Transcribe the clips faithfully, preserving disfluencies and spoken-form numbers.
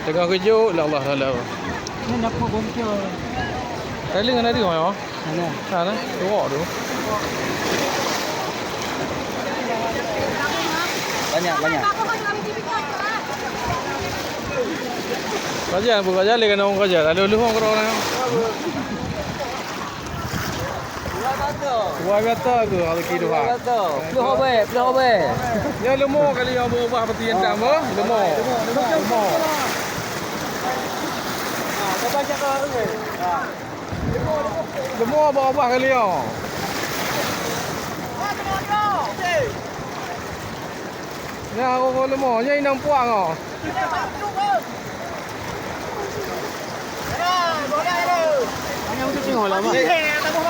Teungoh geujok lé Allah Taala. Nyan dapur bongkor. Tali ngon hari mai, oh. Mana? Sana, tuwok tu. Banyak, banyak. Raja, bu raja, lé kena orang raja. Lalu lu orang orang. Luar biasa ke rezeki Tuhan? Luar biasa. Ploh abée, ploh abée. Ya, leumo kali nyang berubah peti hitam, oh. Leumo. Leumo. Leumo berubah kali, oh. Nyan, oh, leumo. Nyan inong puang, oh.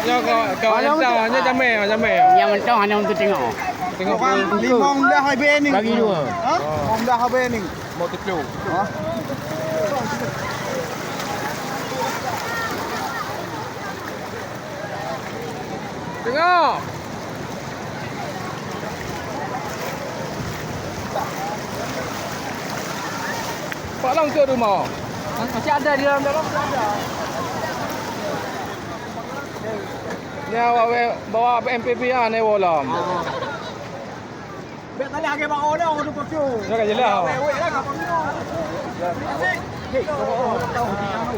Nyoe ka, ka Hana entah, untuk nyoe jamé, jamé. Nyang mantong hana untuk tengok. Tengok. Limong dah habis ni. Bagi dua. Ha? Limong dah habis ni. Mau tujuh. Ha? Tengok. Pak Long ke rumah? Masih ada di dalam, dalam masih ada. Ni awak weh, bawa M P P ah, ni wolam. Bek tadi lagi bak orang tu kocu. Jangan jelas. Weh, weh, dah kapal minum.